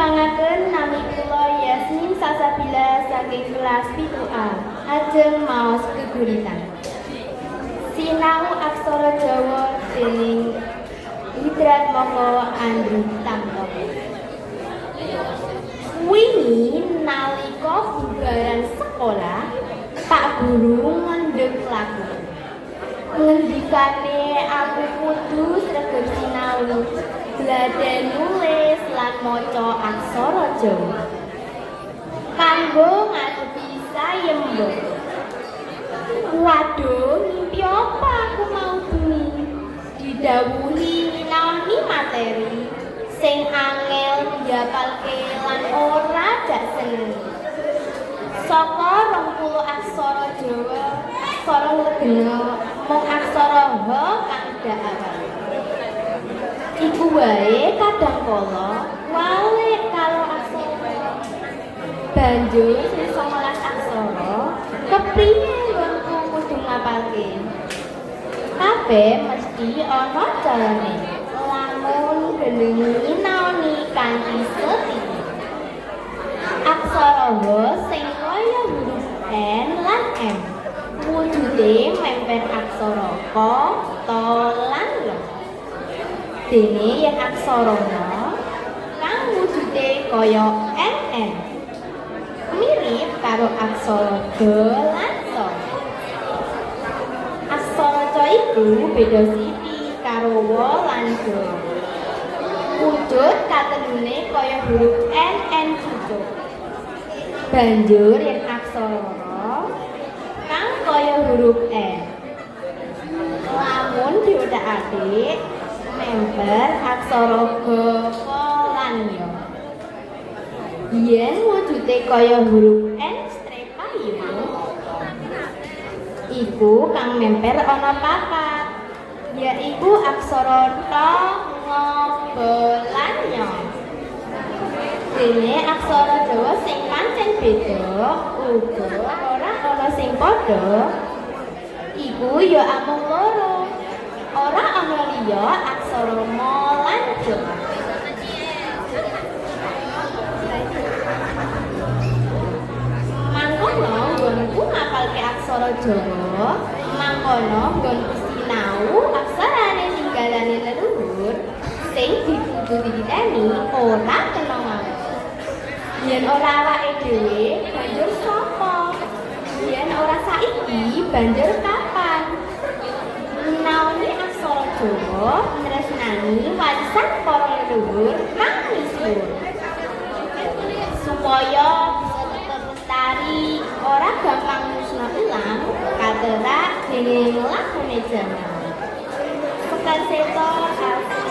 Tepangaken, nami kula Yasmin Salsabila saking kelas 7A. Ajeng maos geguritan. Sinau aksara Jawa dening Hidratmoko Andri Tamtoko. Wingi nalika bubaran sekolah, Pak Guru ngendheg laku. Ngendikane aku kudu sregep sinau, belajar nulis lan maca aksara Jawa kanggo ngadepi sayemba. Waduh, ngimpi apa aku mau bengi? Didhawuhi nyinaoni materi sing angel diapalke lan ora dak senengi. Saka 20 aksara Jawa, aksara legena mung aksara H kang dak apal. Iku wae kadang kala walik karo aksara. Banjur sing 19 aksara, kepriye nggonku kudu ngapalke? Kabeh mesti ana carane. Lamun gelem nyinaoni kanthi setiti. Aksara H sing kaya huruf N lan M wujude memper aksara K, T lan L. Dene yen aksara N kang wujude kaya N N mirip karo aksara D lan T. Aksara C iku beda sithik karo W lan G. Wujud katelune kaya huruf N N cucuk. Banjur yen aksara R kang kaya huruf N. Lamun diothak-athik memper aksara G, K lan Y. Yen wujude kaya huruf N strip payung, iku kang memper ana papat, yaiku aksara T, Ng, B lan Ny. Dene aksara Jawa sing pancen beda uga ora ana sing padha, iku ya amung loro. Ora ana liya aksara Ma lan Ja. Mangkono nggonku ngapalke aksara Jawa, mangkono nggonku sinau aksarane tinggalane leluhur sing dikudu dititeni ora kena ngawur. Yen ora awake dhewe, banjur sapa? Yen ora saiki, banjur kapan? Nyinaoni aksara Jawa nresnani warisan para leluhur kang misuwur. Supaya bisa tetep lestari, ora gampang musnah ilang, katerak dening lakune jaman. Sekar Seto Asri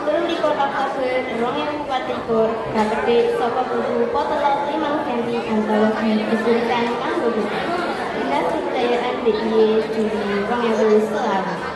23 Oktober 2024 kapedhik saka buku Potelot 5 senti antologi Geguritan kanggo bocah. Dinas Kebudayaan DIY Juli 2020.